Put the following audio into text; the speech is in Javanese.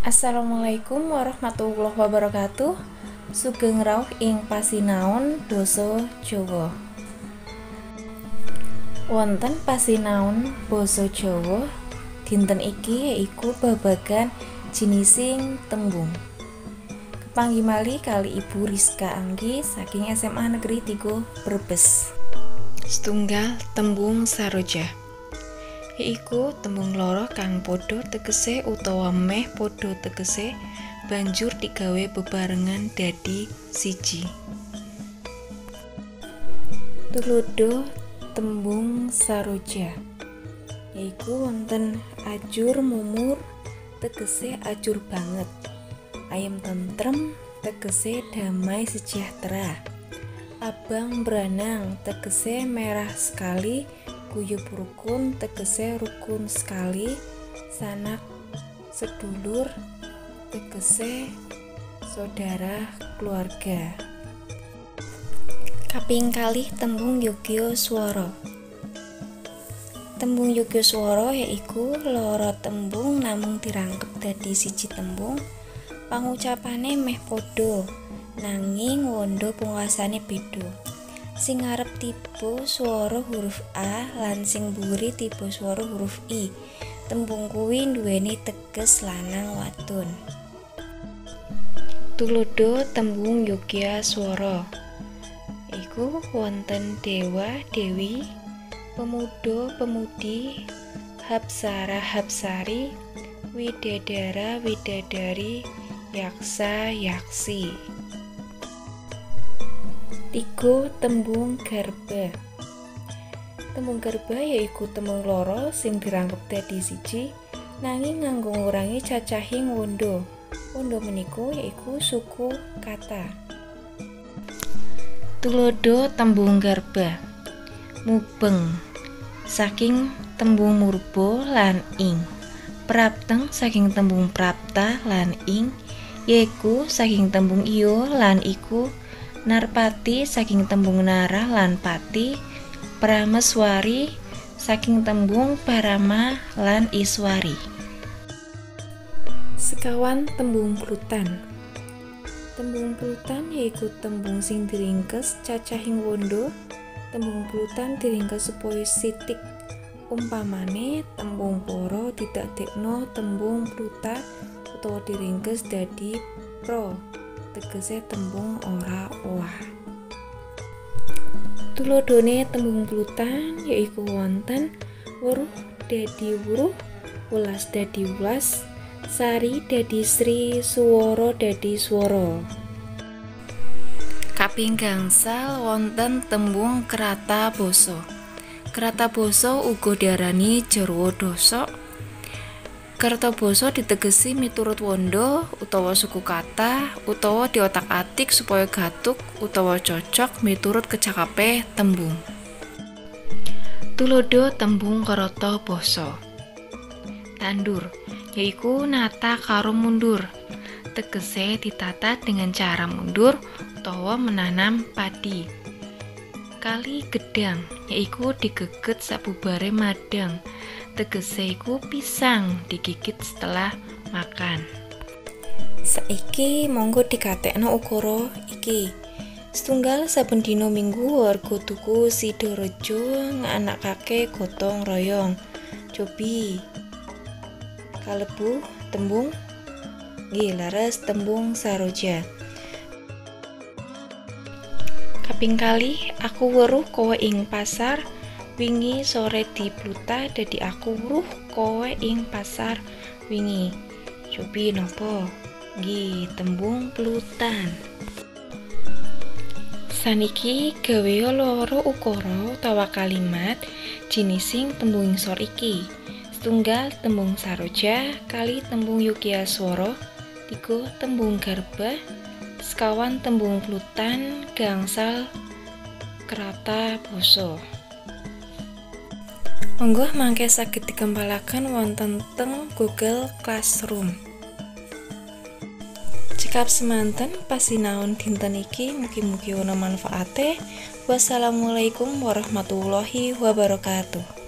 Assalamualaikum warahmatullahi wabarakatuh. Sugeng rawuh ing pasinaon basa Jawa. Wonten pasinaon basa Jawa dinten iki yaiku babagan jinising tembung. Kepanggih malih kali Ibu Rizka Anggi saking SMA Negeri 3 Brebes. Setunggal tembung saroja yaiku tembung loro kang padha tegese utawa meh padha tegese banjur digawe bebarengan dadi siji. Tuladha tembung saroja yaiku wonten ajur mumur tegese ajur banget, ayem tentrem tegese damai sejahtera, abang branang tegese merah sekali, guyub rukun tegese rukun sekali, sanak sedulur tegese saudara keluarga. Kaping kalih tembung yogya swara. Tembung yogya swara yaiku loro tembung namung dirangkep dadi siji tembung, pangucapane meh padha nanging wanda pungkasane beda. Sing ngarep tiba swara huruf A lan sing mburi tiba swara huruf I. Tembung kuwi nduweni teges lanang wadon. Tuladha tembung yogya swara iku wonten dewa dewi, pemuda pemudi, hapsara hapsari, widadara widadari, yaksa yaksi. Tiga tembung garba. Tembung garba yaiku tembung loro sing dirangkep dadi siji nanging nganggo ngurangi cacahing wanda. Wanda menika yaiku suku kata. Tuladha tembung garba mubeng saking tembung murba lan ing, prapteng saking tembung prapta lan ing, yeku saking tembung iyo lan iku, narpati saking tembung nara lan pati, prameswari saking tembung parama lan iswari. Sekawan tembung plutan. Tembung plutan yaiku tembung sing diringkes cacahing wanda. Tembung plutan diringkes supaya sithik. Umpamane tembung para didadekno tembung pluta utawa diringkes dadi pro, tegese tembung ora owah. Tuladhane tembung plutan yaiku wonten weruh dadi wuruh, welas dadi welas, sari dadi sri, suwara dadi swara. Kaping gangsal wonten tembung krata basa. Krata basa uga diarani jarwa dasok. Krata basa ditegesi miturut wanda utawa suku kata utawa diotak-atik supaya gatuk utawa cocok miturut kecakape tembung. Tuladha tembung krata basa. Tandur yaiku nata karo mundur, tegese ditata dengan cara mundur utawa menanam padi. Kali gedang yaiku digeget sabubare madang, tegese iku pisang digigit setelah makan. Saiki monggo dikatekno ukara iki. Setunggal saben dina Minggu warga tuku Sidorejo nganakake gotong royong. Cobi kalebu tembung nggih leres tembung saroja. Kaping kalih aku weruh kowe ing pasar wingi sore di pluta dadi aku weruh kowe ing pasar wingi. Cobi nopo? Nggih tembung plutan. Saniki gawe loro ukara utawa kalimat jinising tembung ngisor iki. Setunggal tembung saroja, kali tembung yogya swara, tiga tembung garba, sekawan tembung plutan, gangsal krata basa. Monggo mangke saged dikempalaken wonten teng Google Classroom. Cekap semanten pasinaon dinten iki, mugi-mugi ana manfaate. Wassalamualaikum warahmatullahi wabarakatuh.